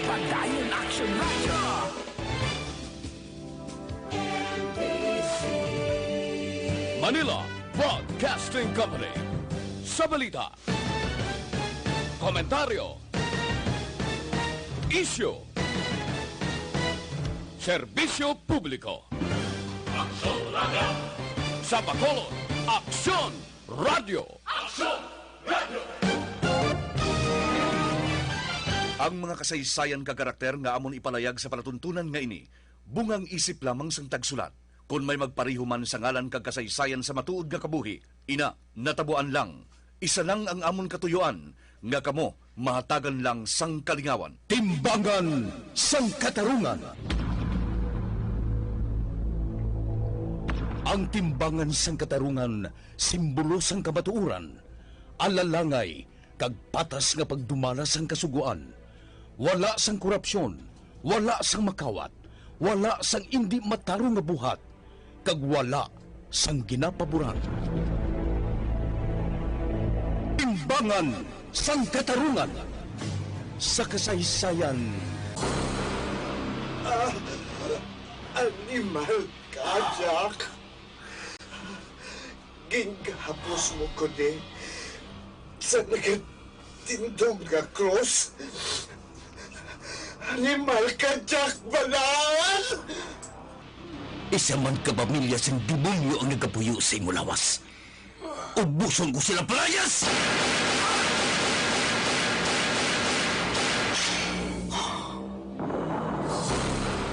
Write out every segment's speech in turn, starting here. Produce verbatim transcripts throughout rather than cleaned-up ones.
Padayon Action Radyo. Manila Broadcasting Company. Sa balita, komentaryo, isyu, serbisyo publiko. Aksyon Radio. Sa Bacolod, Aksyon Radio. Aksyon Radio. Ang mga kasaysayan kag karakter nga amon ipalayag sa palatuntunan nga ini, bungang isip lamang sang tagsulat. Kon may magpareho man sa ngalan kag kasaysayan sa matuod nga kabuhi, ina, natabuan lang. Isa lang ang amon katuyoan, nga kamo mahatagan lang sang kalingawan. Timbangan sang Katarungan. Ang timbangan sang katarungan, simbolo sang kamatuoran, alalangay, kag patas nga pagdumala sang Kasugoan. Wala sang korupsyon, wala sang makawat, wala sang indi matarong nga buhat, kag wala sang ginapaboran. Timbangan sang Katarungan sa kasaysayan. Ah, animal ka, Jack. Gingahapos mo ko di sa nagatindog nga krus. Animal ka, Jack Balaan! Isa man ka pamilya sang demonyo ang nagapuyo sa imo lawas. Ubuson ko sila, palayas!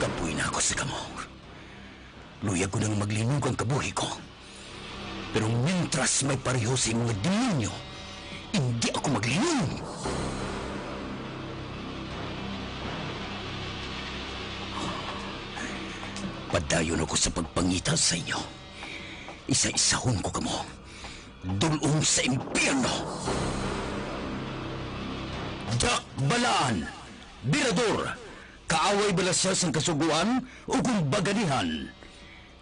Kapoy na ako sa kamo. Luyag ko nang maglinug ang kabuhi ko. Pero mintras may pareho sa imo nga demonyo, indi ako maglinug. Padayon ako sa pagpangita sa inyo. Isa-isahon ko kamo. Dul-ong sa impyerno. Jack Balaan, Birador, kaaway bala sia sang Kasugoan o kon baganihan?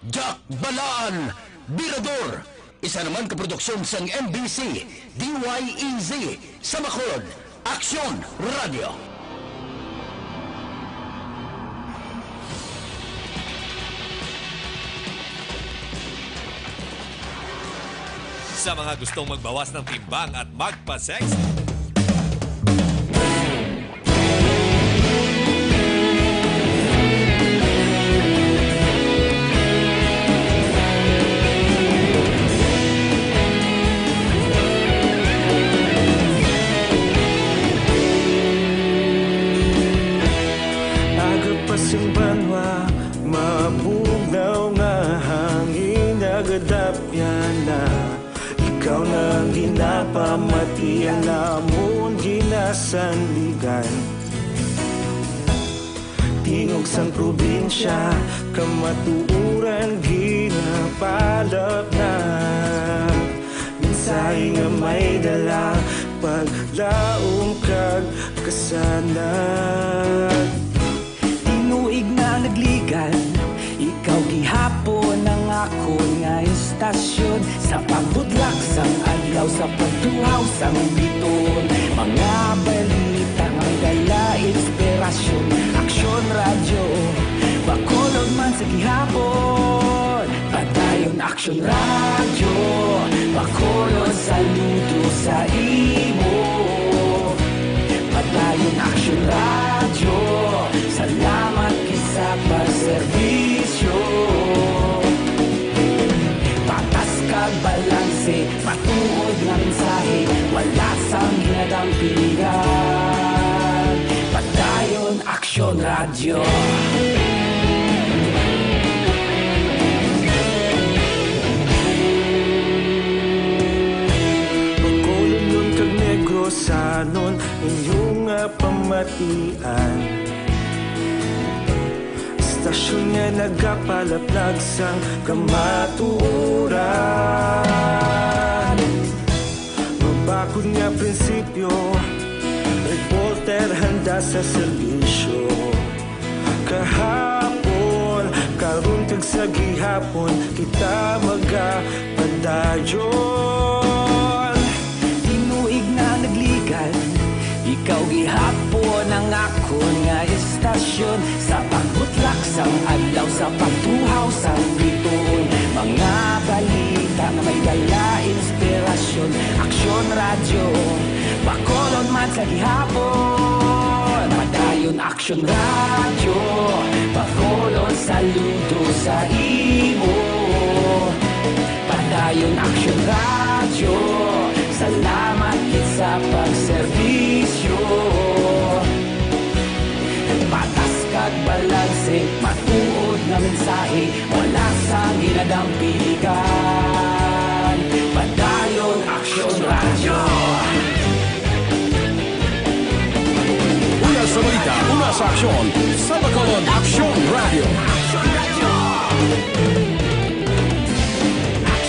Jack Balaan, Birador, isa naman ka produksyon sang M B C, D Y E Z, sa Bacolod, Aksyon Radio. Sa mga gustong magbawas ng timbang at magpa-sexy, Aga pa sing banwa, mabugnaw nga hangin nagadapyan na. Ikaw na ang ginapamatian namon ginasandigan. Tingog sang probinsya, kamatuoran ginapalapnag. Mensahe nga may dala, paglaom kag kasanag. Tinuig nga nagligan, ikaw gihapon ang akon nga istasyon. Sa pagbutlak sang adlaw, sa pagtuhaw sang biton, mga balita nga may dala inspirasyon. Aksyon Radyo, Bacolod man sa gihapon. Padayon Aksyon Radyo, Bacolod, saludo sa imo. Padayon Aksyon Radyo, salamat gid sa pagserbisyo. Patas kag balanse, matuod nga mensahe, wala sang ginadampingan. Padayon Aksyon Radyo. Bacolodnon kag Negrosanon, inyo nga pamatian. Istasyon nga nagapalaplag sang kamatuoran. Mabakod nga prinsipyo, reporter handa sa serbisyo. Kahapon, karon kag sa gihapon, kita magapadayon. Sa pagbutlak sang adlaw, sa pagtuhaw sang bituon, mga balita nga may dala inspirasyon. Aksyon Radyo, Bacolod man sa gihapon. Padayon Aksyon Radyo, Bacolod, saludo sa imo. Padayon Aksyon Radyo, salamat gid sa pagserbisyo. Patas kag balanse, matuod nga mensahe, wala sang ginadampiligan. Padayon Aksyon Radyo. Una sa balita, una sa aksyon, sa Bacolod Aksyon Radyo.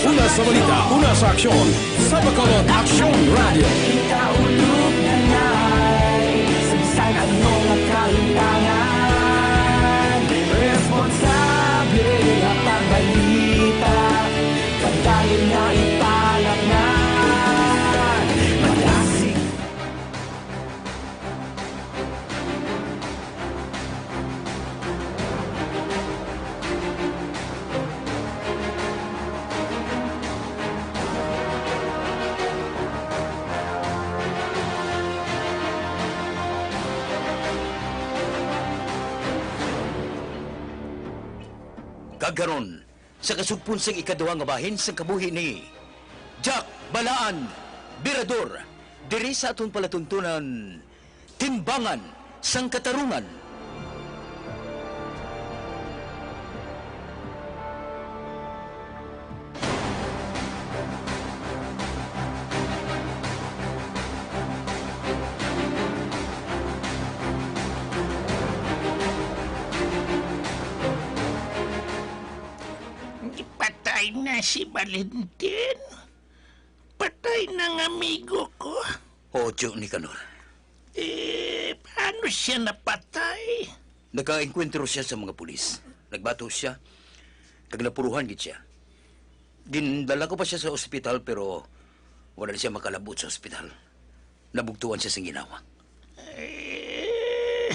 Una sa balita, una sa aksyon, sa Bacolod Aksyon Radyo. Ikaulog na nay, sa bisan ano nga kalimtangan, responsable nga pagbalita, padayon nga ipalatnan. Madasig. Kag karon, sa kasugpon sang ikaduha nga bahin sang kabuhi ni Jack Balaan Birador, diri sa aton palatuntunan, Timbangan sang Katarungan. Patay na si Valentin? Patay na ang amigo ko? Oo, Tyo Nicanor. Eh, paano siya napatay? Nakaengkwentro siya sa mga pulis. Nagbato siya, kag napuruhan gid siya. Gindala ko pa siya sa ospital, pero wala na siya makalabot sa ospital. Nabugtuan siya sing ginawa. Eh,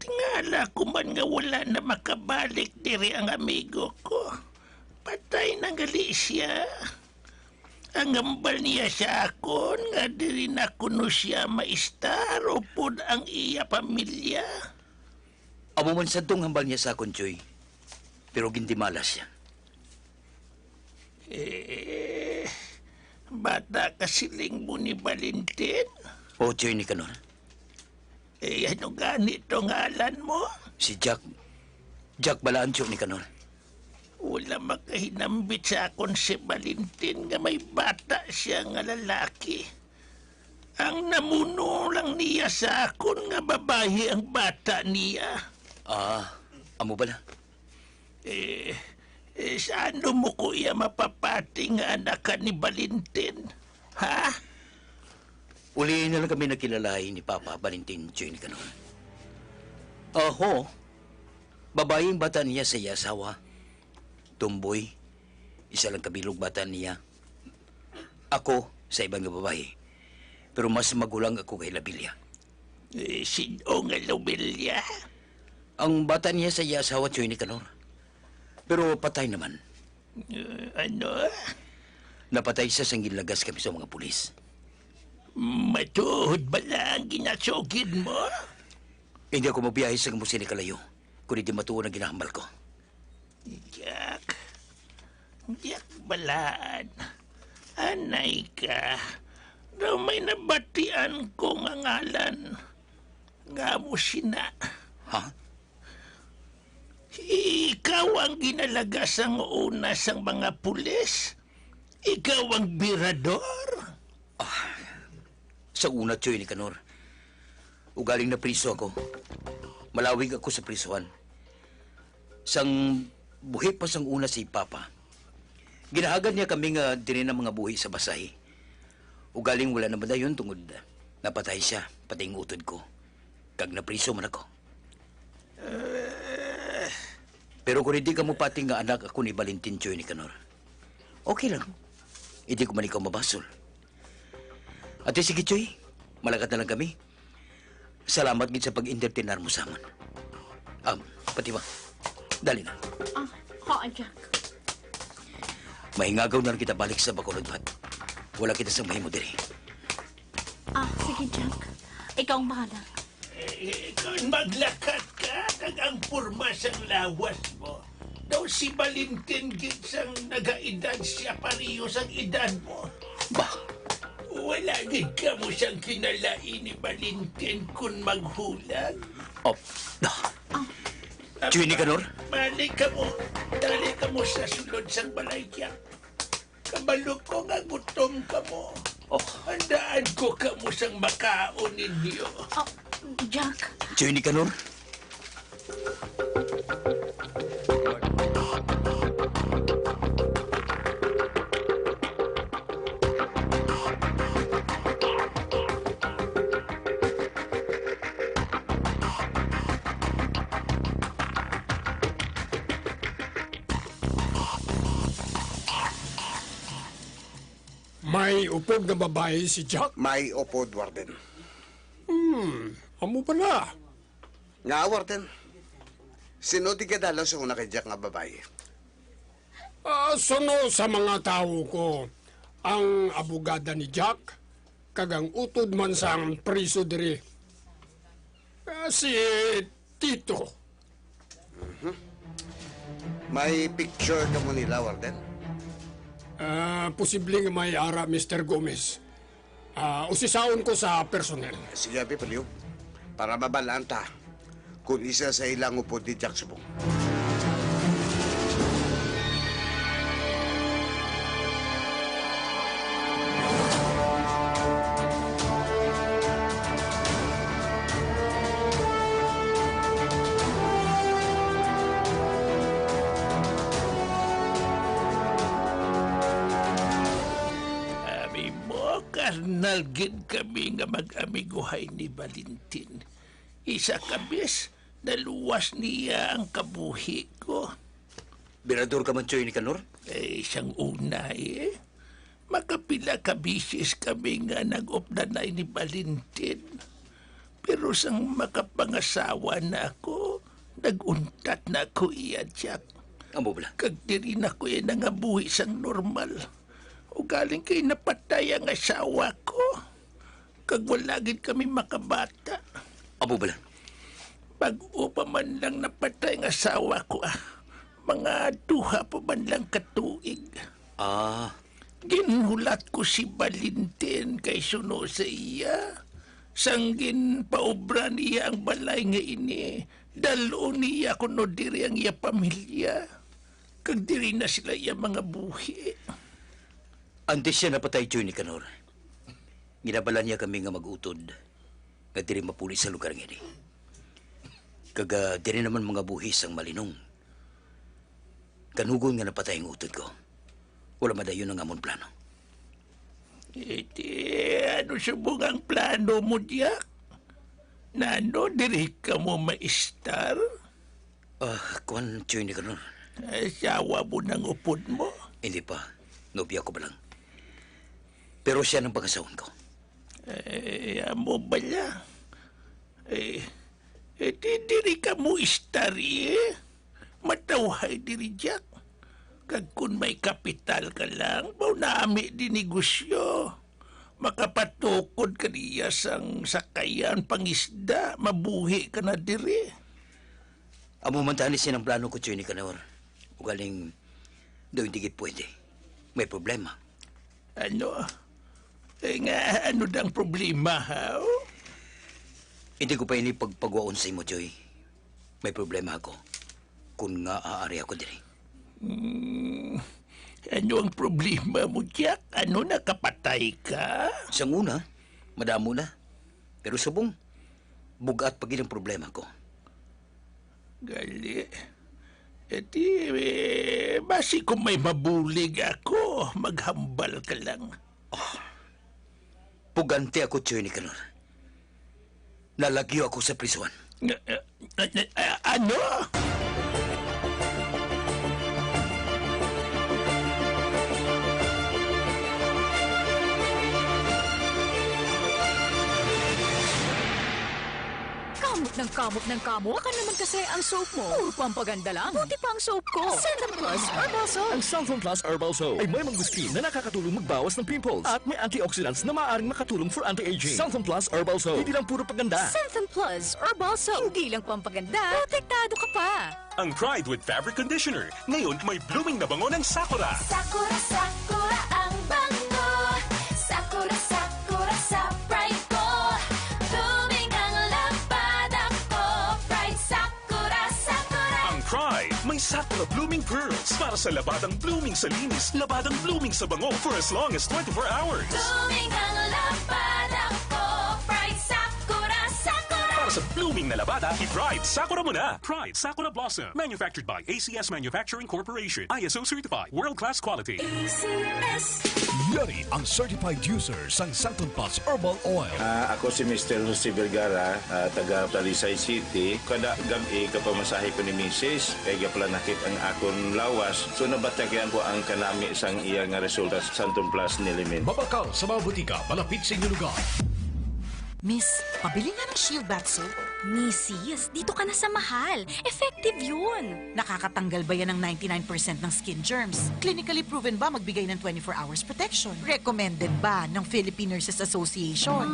tingala ko man nga wala na makabalik diri ang amigo ko. Patay na gali siya. Ang hambal niya sa akon nga diri na kuno siya maistar upod ang iya pamilya. Amo man sadtong hambal niya sa akon, Tyoy. Pero gindimala siya. Eh, bata ka siling mo ni Valentin? O, Tyoy Nicanor. Eh, ano gani to ngalan mo? Si Jack. Jack Balaan, Tyoy Nicanor. Wala makahinambit sa akon si Valentin nga may bata siya nga lalaki. Ang namuno lang niya sa akon nga babayi ang bata niya. Ah, amo bala? Eh, eh, sa ano mo ko iya mapapati nga anak ka ni Valentin? Ha? Uli na lang kami nakilalahi ni Papa Valentin Tyoy Nicanor. Aho, babayi ang bata niya sa iya asawa. Tumboy, isa lang kabilog bata niya. Ako sa iban nga babayi, pero mas magulang ako kay Lobelia. Eh, sin-o nga Lobelia? Ang bata niya sa iya asawa, Tyoy Nicanor. Pero patay naman. Eh, ano? Napatay siya sang ginlagas kami sa mga pulis. Matuod bala ang ginasugid mo? Hindi ako magbiyahe sa amo sini kalayo, kundi di matuod ang ginahambal ko. Jack. Jack Balaan. Anay ka. Daw may nabatian ko nga ngalan. Nga mo sina. Ha? Ikaw ang ginalagas sang una sang mga pulis? Ikaw ang birador? Ah, sa una, Tyoy Nicanor, ugaling napriso ako, malawig ako sa prisuhan. Sang buhi pa sang una si Papa, ginahagad niya kami nga diri na mga buhi sa Basay. Ugaling wala na madayon tungod napatay siya, pati ang utod ko, kag napriso man ako. Pero kung hindi ka mupati nga anak ako ni Valentin Tyoy Nicanor, okay lang. Hindi ko man ikaw mabasol. Ate, sige, Tyoy. Malakat na lang kami. Salamat gid sa pag-entertainar mo sa amon. Um, Fatima, dali na. Ah, haa, Jack. Mahingagaw na lang kita balik sa Bacolod, Pat. Wala kita sang mahimo diri. Ah, sige, Jack. Ikaw ang bahala. Eh, kung maglakat ka, kag ang porma sang lawas mo, daw si Valentin gid sang nagaedad siya, pareho sang edad mo. Bah! Wala gid kamo sang kinalain ni Valentin kun maghulag. Oh, ah. Ah, Chuy Nicanor? Balik kamo. Dali kamo sa sulod sang balay, Jack. Kabalo ko nga gutom kamo. Oh. Handaan ko kamo sang makaon ninyo. Oh, Jack. Chuy Nicanor? May upod nga babayi si Jack? May upod, Warden. Hmm, amo pala. Nga, Warden, sino di kadalaw sa una kay Jack nga babayi? Ah, suno sa mga tawo ko, ang abogada ni Jack, kag ang utod man sang priso diri, ah, si Tito. Mhm. May picture kamo nila, Warden? Ah, posible nga may ara, Mister Gomez. Ah, usisaon ko sa personnel. Sige, abi, palihog. Para mabal-an ta kung isa sa ilang upod ni Jack subong. Abi mo, karnal gid kami nga mag-amiguhay ni Valentin. Isa ka bes, naluwas niya ang kabuhi ko. Birador ka man, Chuy Nicanor? Eh, sang una, eh. Makapila ka bisis kami nga nag-updanay ni Valentin. Pero sang makapangasawa na ako, nag-untat na ako iya, Jack. Amo bala? Kag diri na ko iya nangabuhi sang normal. Ugaling kay napatay ang asawa ko. Kag wala gid kami makabata. Amo bala? Bag-o pa man lang napatay ang asawa ko, ah. Mga duha pa man lang ka tuig. Ah. Ginhulat ko si Valentin kay suno sa iya. Sang ginpaobra niya ang balay nga ini, dal-on niya kuno diri ang iya pamilya. Kag diri na sila iya mangabuhi. Antes siya napatay, Chuy Nicanor, ginabala niya kami nga mag-utod nga diri mapuli sa lugar nga ini. Kag, ah, diri naman mangabuhi sang malinong. Kanugon nga napatay ang utod ko, wala madayon ang amon plano. Iti, ano subong ang plano mo, Jack? Nano diri ka mo maistar? Ah, kuwan, Chuy Nicanor. Asawa mo nang upod mo? Hindi pa. Nobya ko pa lang. Pero siya nang pangasawon ko. Eh, amo bala? Eh, eh, di diri ka mo istar, eh. Matawhay diri, Jack. Kag kun may kapital ka lang, mao nami di negosyo. Makapatukod ka niya sang sakayan, pangisda, mabuhi ka na diri. Amo man tani sin ang plano ko, Chuy Nicanor. Ugaling, daw hindi gid pwede. May problema. Ano? Eh, nga, ano dang problema, haw? Hindi ko pa ini pagpagwaon sa imo, Chuy. May problema ako. Kun nga aari ako diri. Hmm, ano ang problema mo, Jack? Ano, nakapatay ka? Sang una, madamo na. Pero subong, bug-at pa gid ang problema ko. Gali. E di, eh, basi kung may mabulig ako, maghambal ka lang. Ah, pugante ako, Chuy Nicanor. Nalagyo ako sa prisuhan. Eh, eh, eh, eh, ano? Kamot Nang kamot, nang kamot, baka naman kasi ang soap mo. Puro pampaganda lang. Buti pa ang soap ko. Santon Plus Herbal Soap. Ang Santon Plus Herbal Soap ay may mangosteen na nakakatulong magbawas ng pimples at may antioxidants na maaaring makatulong for anti-aging. Santon Plus Herbal Soap. Hindi lang puro paganda. Santon Plus Herbal Soap. Hindi lang pampaganda, protektado ka pa. Ang Pride with Fabric Conditioner. Ngayon, may blooming na bango ng Sakura. Sakura, Sakura ang bango. Sakura, Sakura sa Pride ko. Blooming ang labada ko. Pride, Sakura, Sakura. Ang Pride, may Sakura Blooming Pearls para sa labadang blooming sa linis, labadang blooming sa bango for as long as twenty-four hours. Blooming ang labada ko. Pride, Sakura, Sakura. Para sa blooming na labada, i-Pride Sakura mo na. Pride Sakura Blossom, manufactured by A C S Manufacturing Corporation, I S O certified, world-class quality. A C S. Yari ang certified user sang Santon Plus Herbal Oil. Ah, ako si Mister Jose Vergara, ah, taga Talisay City. Kada gab-i, gapamasahe ko ni misis, kay gapalanakit ang akon lawas. So, nabatyagan ko ang kanami sang iya nga resulta sa Santon Plus Nilimin. Mabakal sa mga butika malapit sa inyong lugar. Miss, pabili nga ng Shield Bath Soap. Misis, dito ka na sa mahal. Effective yun. Nakakatanggal ba yan ng ninety-nine percent ng skin germs? Clinically proven ba magbigay ng twenty-four hours protection? Recommended ba ng Philippine Nurses Association?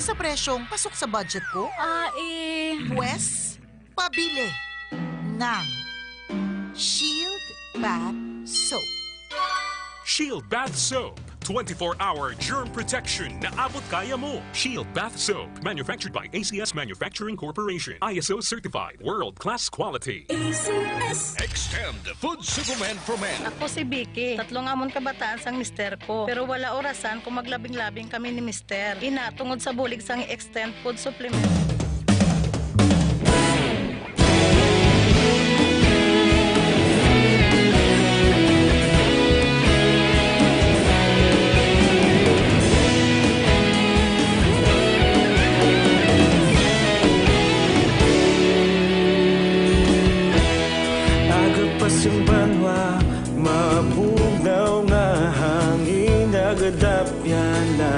Sa presyong pasok sa budget ko? Ah, eh. Pwes, pabili ng Shield Bath Soap. Shield Bath Soap, twenty-four hour germ protection na abot kaya mo. Shield Bath Soap, manufactured by A C S Manufacturing Corporation, I S O certified, world class quality. A C S. Extend Food Superman for Men. Ako si Vicky. Tatlo nga amon kabataan sang mister ko, pero wala orasan kung maglabing-labing kami ni mister. Ina, tungod sa bulig sang Extend Food Supplement. Aga pa sing banwa, mabugnaw nga hangin, nagadapyan na.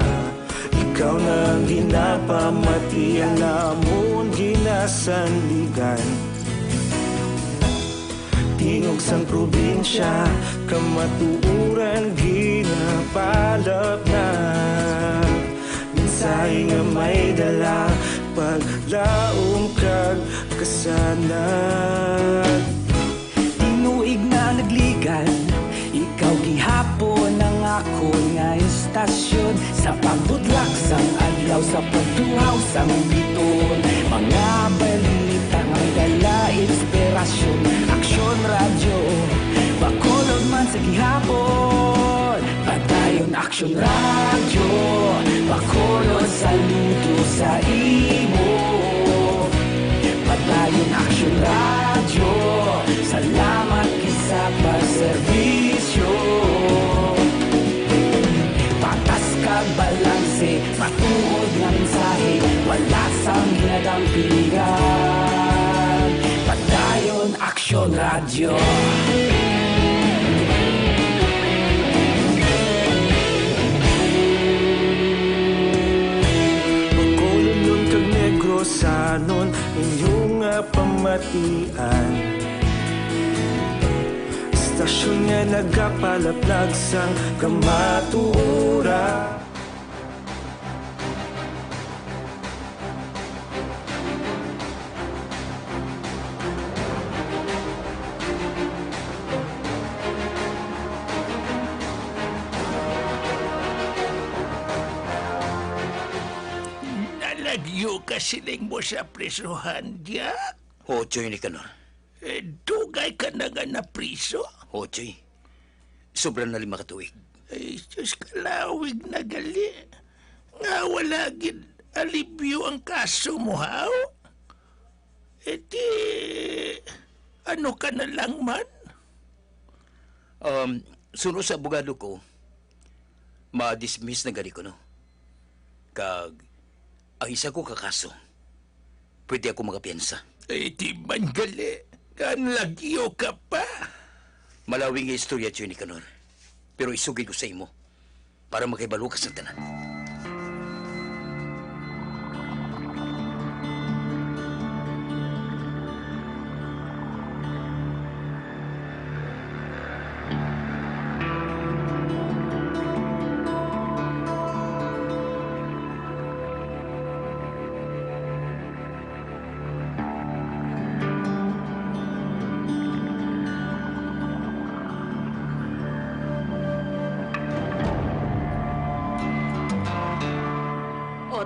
Ikaw na ang ginapamati, ang amon ginasandigan. Tingog sang probinsya, kamatuoran ginapalap na. Mensahe nga may dala, paglaom kag kasanag. Tinuig na nagligan, ikaw gihapon ang akon nga istasyon. Sa pagbudlak sang adlaw, sa pagtuhaw sang biton, mga balita nga may dala inspirasyon. Aksyon Radyo, Bacolod man sa gihapon. Padayon Aksyon Radyo, Bacolod, saludo sa imo. Padayon Aksyon Radyo, salamat gid sa pagserbisyo. Patas kag balanse, matuod nga mensahe, wala sang ginadampingan. Padayon Aksyon Radyo. Bacolodnon kag Negrosanon, inyo nga pamatian. Istasyon nga nagapalaplag sang kamatuoran. Nalagyo ka siling mo sa prisuhan, Jack? Ho, Choy Nicanor. Eh, dugay ka na nga napriso? Ho, Choy. Sobra na lima ka tuig. Ay, sus, kalawig na gali. Nga wala gid alibyo ang kaso mo, haw? Eh, di, ano ka na lang man? Um, suno sa abogado ko, ma-dismiss na gali ko, no? Kag ang isa ko ka kaso, pwede ako makapiyansa. Ay, di man gali. Kan lagyo ka pa. Malawig nga istorya, Attorney Canor. Pero isugid ko sa imo para makahibalo ka sa tanan.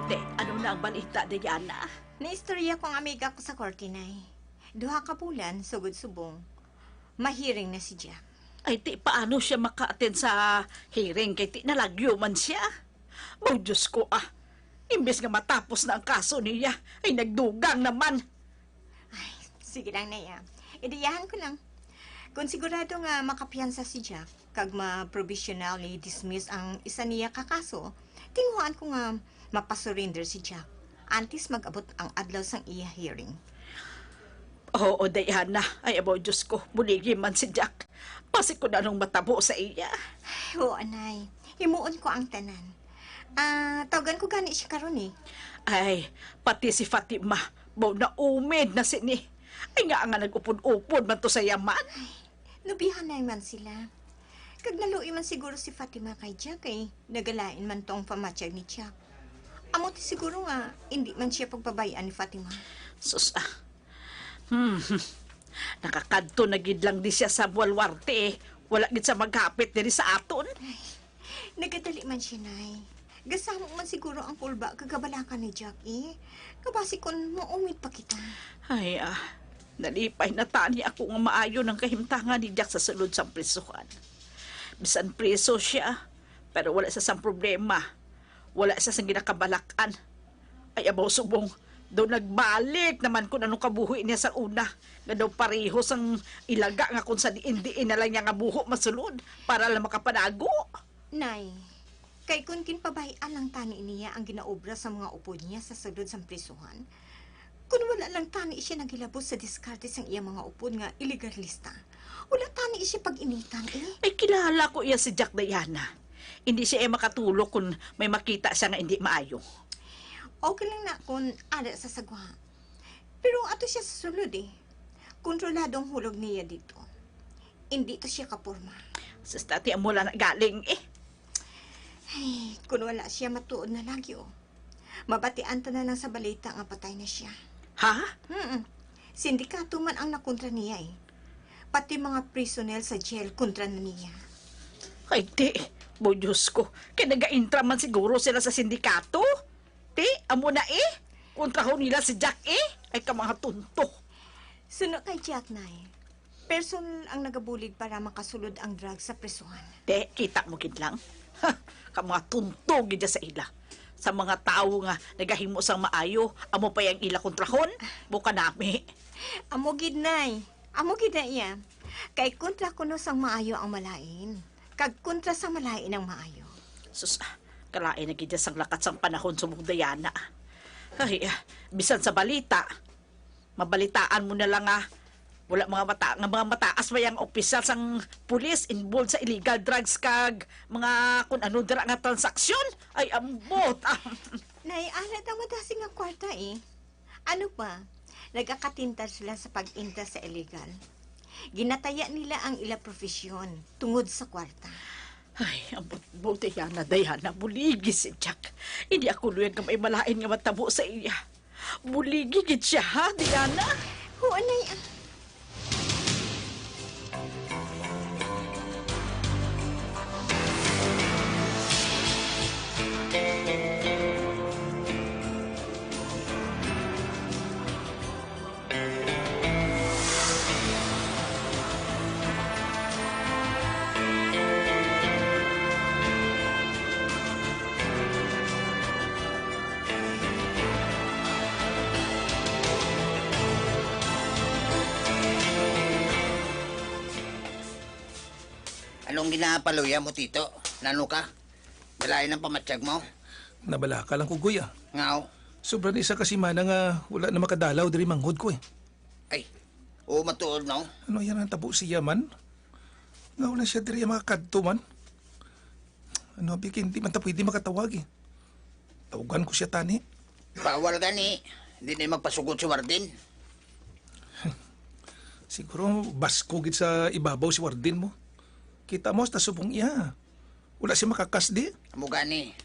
Te, ano na ang balita, Diana? Naistorya ko ang amiga ko sa korte, Nay. Duha ka bulan, sugod subong, mahiring na si Jack. Ay, ti, paano siya maka-attend sa hearing? Kay ti, nalagyo man siya. Oh, Diyos ko, ah. Imbes nga matapos na ang kaso niya, ay nagdugang naman. Ay, sige lang, Nay, ah. Idiyahan ko lang. Kung sigurado nga makapiyansa si Jack, kag ma-provisionally dismiss ang isa niya ka kaso, tinguhaan ko nga mapasurrender si Jack antes mag-abot ang adlaw sang iya hearing. Oo, Diana. Ay, abo, Diyos ko, buligi man si Jack. Basi kung anong matabo sa iya. Ay, oo, Nay. Himuon ko ang tanan. Ah, tawagan ko gani siya karon, eh. Ay, pati si Fatima, baw naumid na sini. Ay, nga nga nag-upod-upod man to sa yaman. Ay, lubihanay man sila. Kag naluoy man siguro si Fatima kay Jack, eh. Nagalain man tong pamatyag ni Jack. Amo ti siguro nga hindi man siya pagpabay-an ni Fatima. Sus, ah. Hmm. Nakakadto na gid lang di siya sa Baluarte, eh. Wala gid sa maghapit diri sa aton. Ay, nagadali man siya, Nay. Gasamo man siguro ang kulba kag kabalakan ni Jack, eh. Kabasi kon maumid pa kita. Ay, ah. Nalipay na tani ako nga maayo nang kahimtangan ni Jack sa sulod sang prisuhan. Bisan priso siya, pero wala sa sang problema. Wala sa sang ginakabalakan. Ay, abaw subong, daw nagbalik naman kung anong kabuhi niya sa una, nga daw pareho sang ilaga nga kung sa diin-diin na lang niya nga buho masulod para lang makapanago. Nay, kay kun ginpabay-an lang tani niya ang ginaobra sa mga upod niya sa sulod sang prisuhan, kun wala lang tani siya naghilabot sa diskarte sang iya mga upod nga ilegalista, wala tani siya pag-initan, eh. Ay, kilala ko iya si Jack, Diana. Hindi siya, eh, makatulog kung may makita siya nga hindi maayo. Okay lang na kung ara sa sagwa. Pero ato siya sa sulod, eh. Kontrolado ang hulog niya dito. Hindi to siya kaporma. Sus, dati amo lang na galing, eh. Ay, kung wala siya matuod na lagi, oh. Mabatian ta na lang sa balita nga patay na siya. Ha? Mm-mm. Sindikato man ang nakontra niya, eh. Pati mga personnel sa jail kontra na niya. Ay, di. Bo, Diyos ko. Kay nagaintra man siguro sila sa sindikato. Ti, amo na, eh. Kontrahon nila si Jack, eh. Ay, ka mga tunto. Suno kay Jack, Nay. Personal ang nagabulig para makasulod ang drug sa prisuhan. Te, kita mo gid lang. Ha, ka mga tunto gid sa ila. Sa mga tawo nga nagahimo sang maayo, amo pa yang ila kontrahon, buka nami. Amo gid, Nay. Amo gid na iya. Kay kontra kuno sang maayo ang malain, kag kontra sang malain ang maayo. Sus, ah, kalain na gid sang lakat sang panahon subong, Diana. Ay, ah, bisan sa balita, mabalitaan mo na lang nga wala mga mata-, nga mga mataas pa yang opisyal sang pulis involved sa illegal drugs kag mga kun ano dira nga transaksyon. Ay, ambot. Ah. Nay, ara daw madasig nga kwarta, eh. Ano pa? Nagakatintal sila sa pag-inta sa illegal. Ginataya nila ang ila profesyon tungod sa kwarta. Ay, ambot mo, Diana, Diana, buligi si Jack. Hindi ako luyag nga may malain nga matabo sa iya. Buligi gid siya, ha, Diana? Huwag na yan. Anong ginapaluya mo, Tito? Nano ka? Balayan ang pamatyag mo? Nabalaka lang ko, Guya. Ngao? Sobra na isa ka semana nga wala na makadalaw diri manghod ko, eh. Ay, oo, matuod, no? Ano yan ang tabo siya man? Nga wala siya diri makakadto man? Ano, abi, hindi man ta pwede makatawag, eh. Tawagan ko siya tani. Bawal gani. Hindi na magpasugot si Warden. Siguro basko gid sa ibabaw si Warden mo. Kita mo, hasta subong iya. Wala siya makakas di. Amo gani.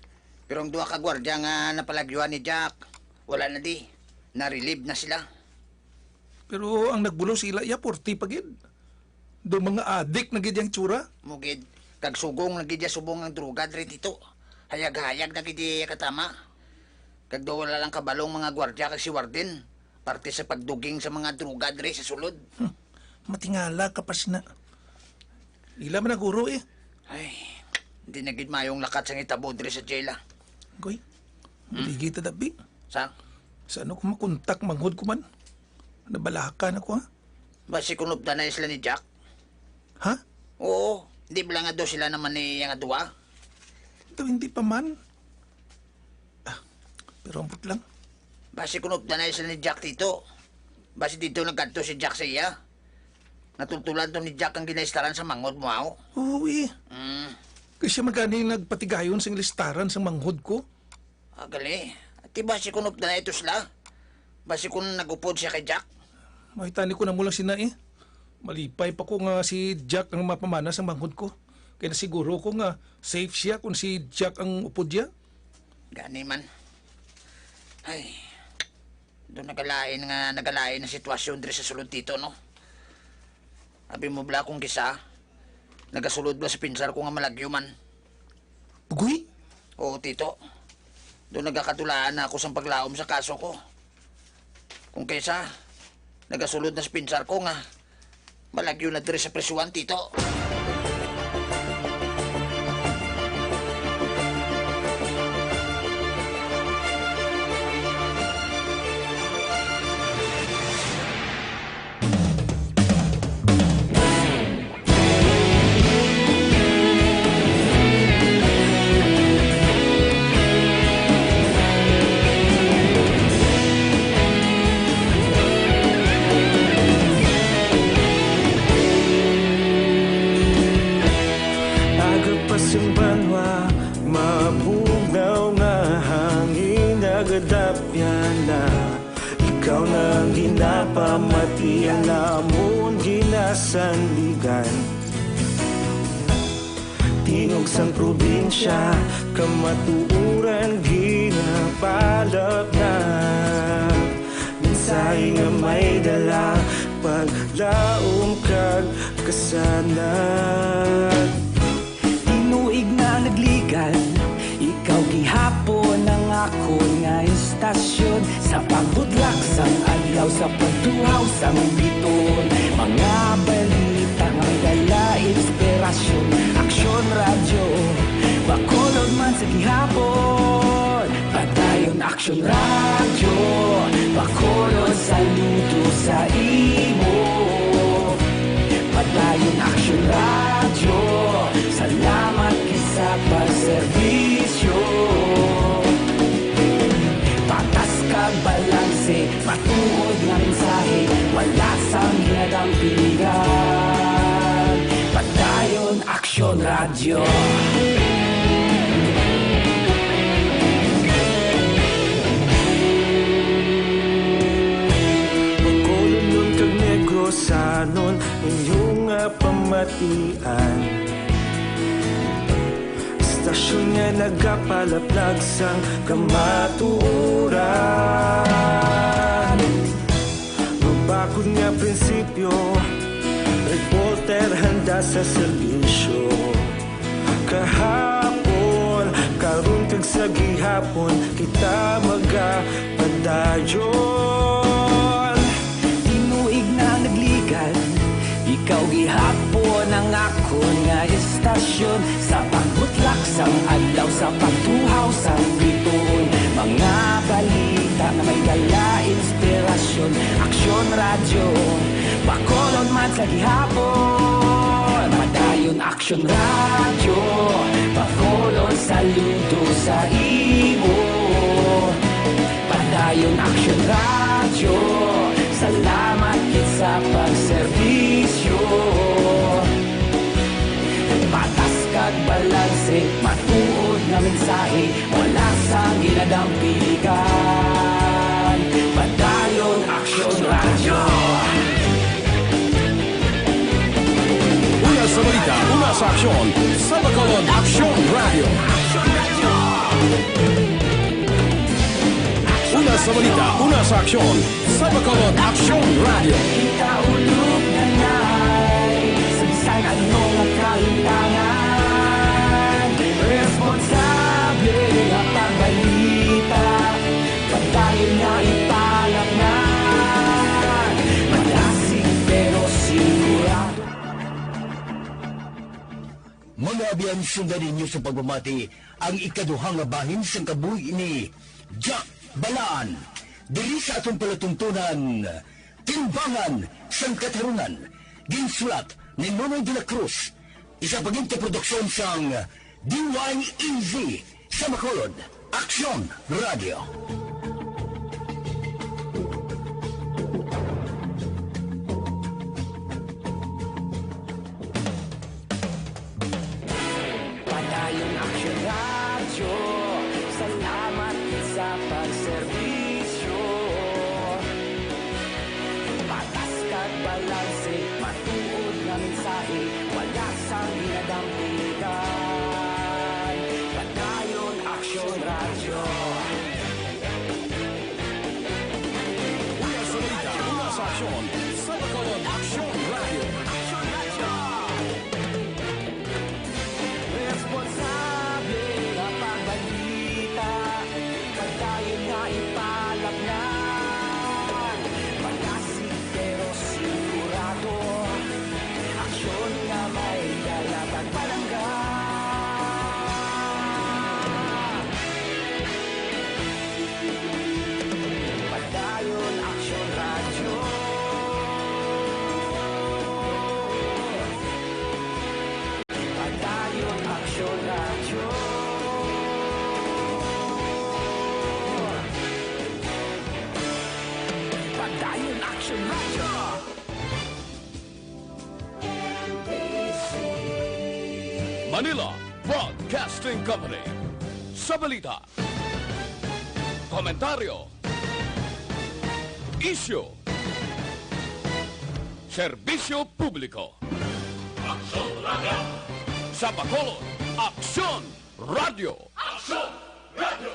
Pero ang duha ka gwardiya nga napalagyuan ni Jack, wala na di. Na-relieve na sila. Pero ang nagbulo sila iya, purti pa gid. Do mga adik na gid yang tsura. Mugid, kag sugong na gid iya subong ang droga diri dito. Hayag-hayag na gid iya katama. Kag daw wala lang kabalo ang mga gwardya kag si Warden, parte sa pagduging sa mga droga diri sa sulod. Hmm. Matingala ka pa sina. Ila man na guro eh. Ay, hindi na gid maayong lakat sang hitabo diri sa jail, ah. Goy, Hmm? Ligi ta, Dabi. Sa? Sa ano ko makontak, manghod ko man? Nabalaka na ko, ha? Basi kunupdanay sila ni Jack? Ha? Oo, di ba nga daw sila naman ni nga duwa? Daw hindi pa man. Ah, pero ambot lang. Basi kunupdanay sila ni Jack dito. Basi dito nagkadto si Jack sa iya. Natultulan to ni Jack ang ginaistaran sa manghod mo, aw? Oo, eh. Mm. Kay siya man gani nagpatigayon sing listaran sang manghod ko. Ah, gali. Ti basi kunupdanay to sila? Basi kun nagupod siya kay Jack? Mahitani ko na mo lang sina, eh. Malipay pa ko nga si Jack ang mapamana sang manghod ko. Kay nasiguro ko nga safe siya kung si Jack ang upod niya. Gani man. Ay, do nagalain nga nagalain ang sitwasyon diri sa sulod dito, no? Abi mo bala kung kisa, nagasulod bala sa pinsar ko nga malagyo man. Pugoy? Oo, Tito. Do nagakatulaan na ako sang paglaom sa kaso ko. Kung kaysa, nagasulod na sa pinsar ko nga malagyo na diri sa prisuhan, Tito. Aga pa sing banwa, mabugnaw nga hangin nagadapyan na. Ikaw na ang ginapamatian, amon ginasandigan. Tingog sang probinsya, kamatuoran ginapalapnag. Mensahe nga may dala, paglaom kag kasanag. Tinuig na nagligan, ikaw gihapon ang akon nga istasyon. Sa pagbudlak sang adlaw, sa pagtuhaw sang biton, mga balita nga may dala inspirasyon. Aksyon Radyo, Bacolod man sa gihapon. Padayon Aksyon Radyo, Bacolod, saludo sa imo. Padayon Aksyon Radyo, salamat gid sa pagserbisyo. Patas kag balanse, matuod nga mensahe, wala sang ginadampingan. Padayon Aksyon Radyo. Bacolodnon kag Negrosanon, inyo nga pamatian. Istasyon nga nagapalaplag sang kamatuoran. Mabakod nga prinsipyo, reporter handa sa serbisyo. Kahapon, karon kag sa gihapon, kita magapadayon. Tinuig na nagligan, ikaw gihapon ang akon nga istasyon. Sa pagbutlak sang adlaw, sa pagtuhaw sang bituon, mga balita nga may dala inspirasyon. Aksyon Radyo, Bacolod man sa gihapon. Padayon Aksyon Radyo, Bacolod, saludo sa imo. Padayon Aksyon Radyo, salamat gid sa pagserbisyo. Patas kag balanse, matuod nga mensahe, wala sang ginadampigan. Padayon Aksyon Radyo. Una sa balita, una sa aksyon, sa Bacolod Aksyon Radyo. Una sa balita, una sa aksyon, sa Bacolod Aksyon Radyo. Kita ulog na nay, sa bisan ano nga kalintangan, responsable nga pagbalita. Biyan, sundan ninyo sa pagpamati ang ikaduha nga bahin sang kabuhi ni Jack Balaan diri sa aton palatuntunan, Timbangan sang Katarungan. Ginsulat ni Nonoy de la Cruz, isa paginte produksyon sang D Y E Z sa Bacolod. Aksyon Radio. Padayon Aksyon Radyo, salamat sa pagserbisyo. Patas kag balanse, matuod nga mensahe, wala sang ginadampigan. Padayon Aksyon Radyo. Una sa balita, una sa aksyon, sa Bacolod Aksyon Radyo. Aksyon Radyo! Responsable nga pagbalita, padayon nga ipalapnan. Malasig pero sigurado, aksyon nga may dala kag palangga. Padayon Aksyon Radyo. Padayon Aksyon Radyo. Padayon Aksyon Radyo. Manila Broadcasting Company. Sa balita, komentaryo, isyu, serbisyo publiko. Aksyon Radyo. Sa Bacolod, Aksyon Radyo. Aksyon Radyo.